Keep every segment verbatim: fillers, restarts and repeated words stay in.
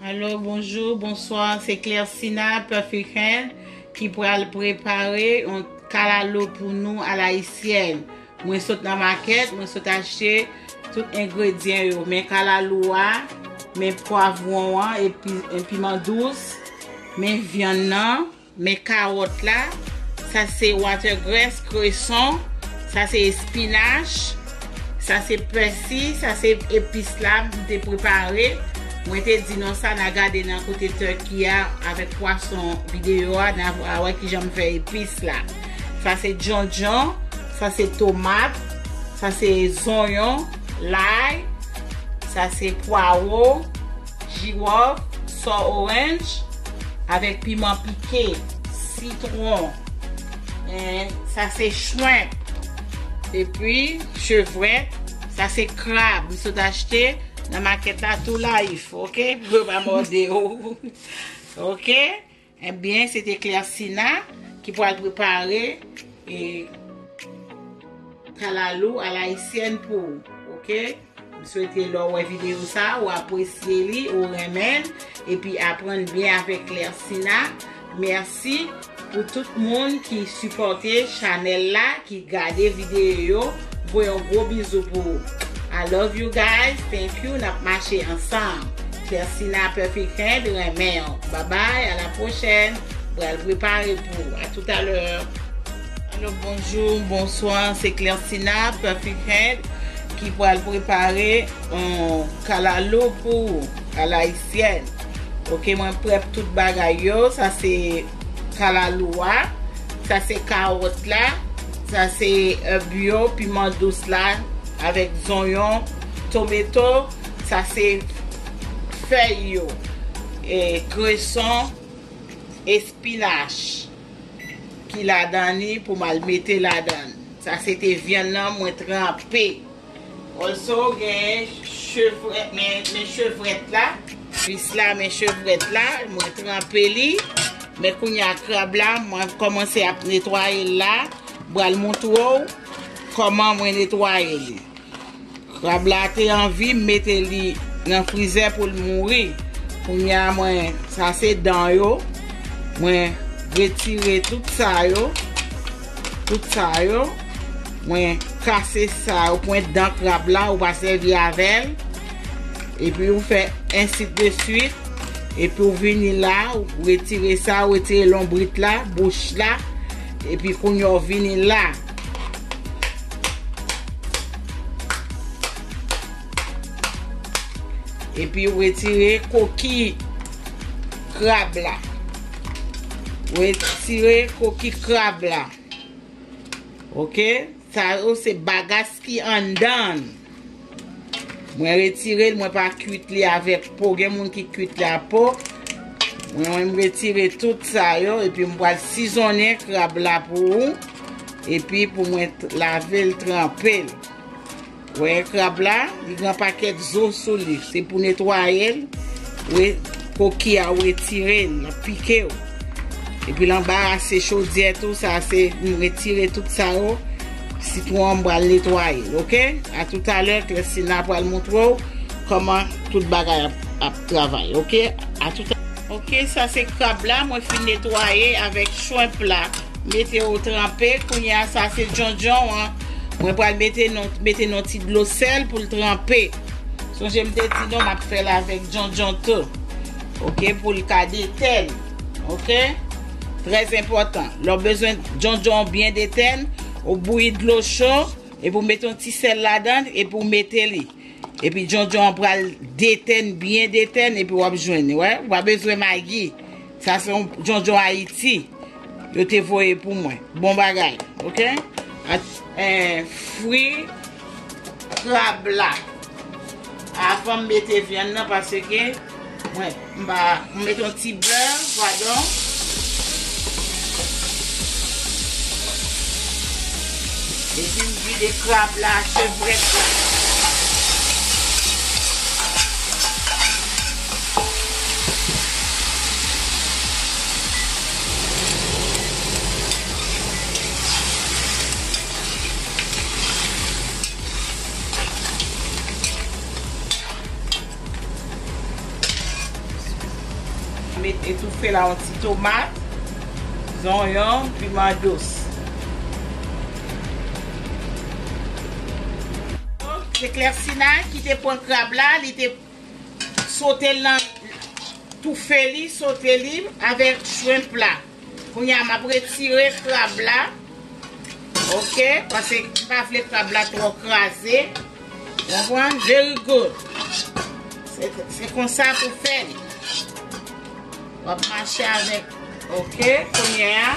Alo, bonjou, bonswa, se Clercina Perfect Hand ki pral prepare yon kalalou pou nou alayisyèn. Mwen sot nan makèt, mwen sot achte tout engredyan yo. Men kalalou a, men pwavwon an, epi, epi piman dous, men vyann nan, men kawòt la, sa se watercress, kreson, sa se espinach, sa se pèsi, sa se epis la m te prepare. Mwen te di non sa, n a gade nan kote turkey a avèk pwason videyo a, n a wè kijan m fè epis la. Sa se djondjon, sa se tomat, sa se zonyon, lay, sa se pwawo, jiwòf, sò orange, avèk piman pike, sitwon. Eh, sa se shrimp. Epi, chevrèt. Sa se krab. M sot achte nan makèt la tou layif, oke? Pou yo pa mòde w. Oke? Ebyen, se te Clercina ki pral prepare, e, kalalou alayisyèn pou ou, oke? M swete lè w wè videyo sa, ou apresye li, ou renmen l, epi aprann byen avèk Clercina. Mèsi pou tout moun ki sipòte chanèl la, ki gade videyo yo. Voye yon gwo bizou pou ou. I love you guys. Thank you. N ap mache ansanm. Clercina Perfect Hand renmen w. Bye bye. À la prochaine. Pral prepare pou ou. À tout à l'heure. Alo, bonjou, bonswa, se Clercina Perfect Hand ki pral prepare yon kalalou pou ou, alayisyèn. Oke, mwen prèp tout bagay yo. Sa se kalalou a, sa se kawòt la, sa se èb yo, piman dous la, avèk zonyon, tometo, sa se fèy yo, e, kreson, espinach ki ladan li pou m al mete ladan. Sa se te vyann nan mwen tranpe. Also, gen chevrèt, men, men chevrèt la. Plis la, men chevrèt la, mwen tranpe li. Men kounye a krab la, mwen kòmanse ap netwaye l la. Pral montre w kòman mwen netwaye li. Krab la te anvi m mete li nan frizè pou l mouri. Kounye a mwen, sa se dan yo. Mwen retire tout sa yo. Tout sa yo. Mwen kase sa yo, pwent dan krab la, ou pa sèvi avè l. Epi ou fè ensi de swit. Epi ou vini la, ou retire sa, ou retire lonbrit la, bouch la. Epi kounye a ou vini la. Epi ou retire koki krab la. Ou retire koki krab la. Oke? Sa yo se bagas ki anndan. Mwen retire l, mwen pa kwit li avèk po. Gen moun ki kwit li ak po. Mwen, mwen retire tout sa yo, epi m pral sizonnen krab la pou ou. Epi pou mwen t-, lave l, tranpe l. Wè krab la, li gen pakèt zo sou li. Se pou netwaye l. Wi, koki a, ou retire l, l ap pike w. Epi l anbarase chodyè tou, sa se, m retire tout sa yo. Sitwon an, m pral netwaye l, oke? A toutalè, Clercina pral montre w kòman tout bagay ap, ap travay, oke? A toutalè. Oke, sa se krab la, mwen fin netwaye avèk shrimp la. Mete yo tranpe. Kounye a, sa se djondjon an. Mwen pral mete non, mete non ti dlo sèl pou l tranpe. Sonje m te di nou m ap fè l avèk djondjon tou. Oke, pou l ka detèn. Oke? Trè enpòtan. Lè w bezwen djondjon an byen detèn, ou bouyi dlo cho, epi w mete yon ti sèl ladan l, epi w mete li. Epi djondjon an pral detèn, byen detèn, epi w ap jwenn li, wè. Ou pa bezwen magi. Sa se yon djondjon Ayiti. Yo te voye pou mwen. Bon bagay, oke? At, eh, fri krab la. Avan m mete vyann nan, paske mwen, m pa, m mete yon ti bè, padon. Epi m vide krab la, chevrèt la. Met etoufe la yon ti tomat, zonyon, piman dous. Se Klèsina ki te pran krab la, li te sote l nan toufe li, sote li avèk shrimp la. Kounye a, m ap retire krab la. Ok, paske m pa vle krab la twò kraze. Konprann? Very good. Se, se konsa pou fè li. W ap mache avèk. Ok, kounye a.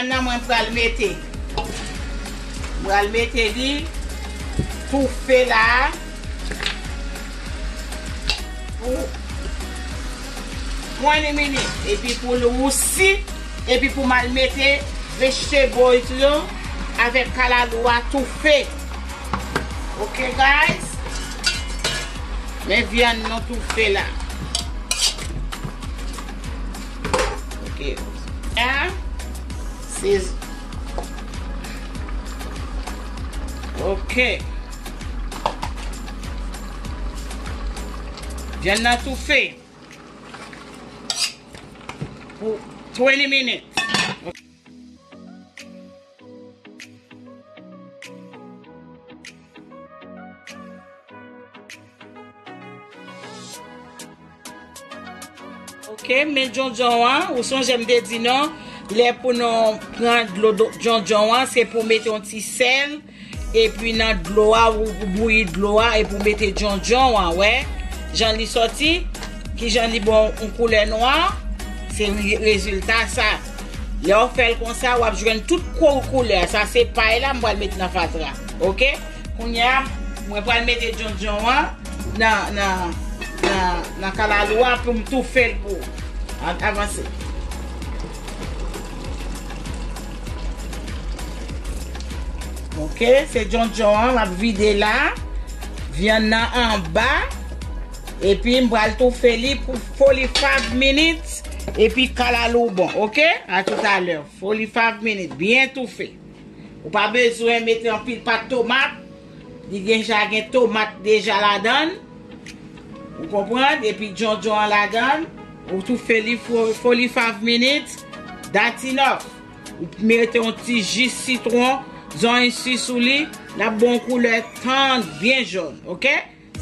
Nan mwen pral mete. Pral mete li toufe la. Pou twenty minutes. Epi pou l wousi. Epi pou m al mete vegetables yo avèk kalalou a toufe. Ok, guys? Men vyann nou toufe la. Ok. A, se, ok. Vyann nan toufe pou twenty minutes. Ok, men djondjon an, ou sonje m te di nou, lè pou nou pran dlo do-, djondjon an, se pou mete yon ti sèl, epi nan dlo a, ou, ou bouyi dlo a, epi ou mete djondjon an, wè. Jan li sòti, kijan li bon yon koulè nwa, se re-, rezilta sa. Lè w fè l konsa, w ap jwenn tout kou-, koulè. Sa se pay la, m pral met nan fatra. Ok? Kounye a, mwen pral mete djondjon an nan, nan, nan, nan kalalou a pou m toufe l pou w. An, avanse. Ok, se djondjon an, m ap vide la. Vyann nan anba. Epi m pral toufe li pou forty-five minutes. Epi kalalou bon, ok? A toutalè. Forty-five minutes, byen toufe. Ou pa bezwen mete anpil pat tomat. Li deja gen tomat deja ladan l. Ou konprann? Epi djondjon an ladan l. Ou toufe li fo-, forty-five minutes. That's enough. Ou mete yon ti ji sitwon, zonyon sou li. L ap ba w yon koulè tann, byen jòn. Ok?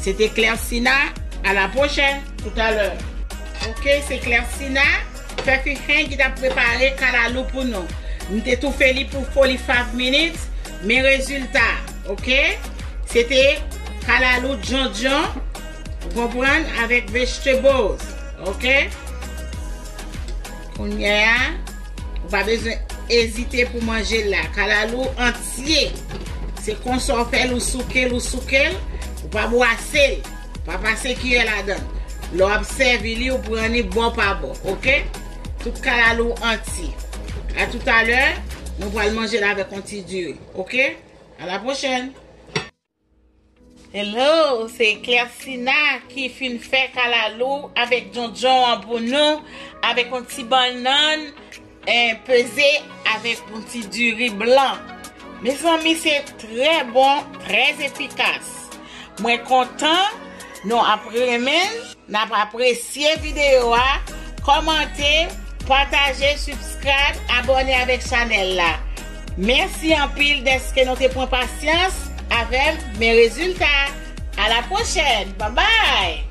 Se te Klèsina. À la prochaine. Tout à l'heure. Ok, se Klèsina. Fè fi hen ki t ap prepare kalalou pou nou. M te toufe li pou forty-five minutes. Men rezilta. Ok? Se te kalalou djondjon. Ou konprann? Avèk vegetables. Ok? Kounye a, ou pa bezwen ezite pou manje l la. Kalalou antye. Se konsa w fè l, ou souke l, ou souke l, ou pa bwase l. Pa pase kiyè ladan l. Lè w ap sèvi li, ou pran li bò pa bò, ok? Tout kalalou antye. A toutalè, nou pral manje l avèk yon ti diri, ok? À la prochaine! Hello, se Klèsina ki fin fè kalalou avèk djondjon an pou nou, avèk yon ti bannann, eh, peze avèk yon ti diri blan. Mezanmi, se trè bon, trè efikas. Mwen kontan, nou ap renmen l. N ap apresye videyo a, kòmante, pataje, subscribe, abòne avèk chanèl la. Mèsi anpil dèske nou te pran pasyans avè m, men rezilta. À la prochaine. Bye bye.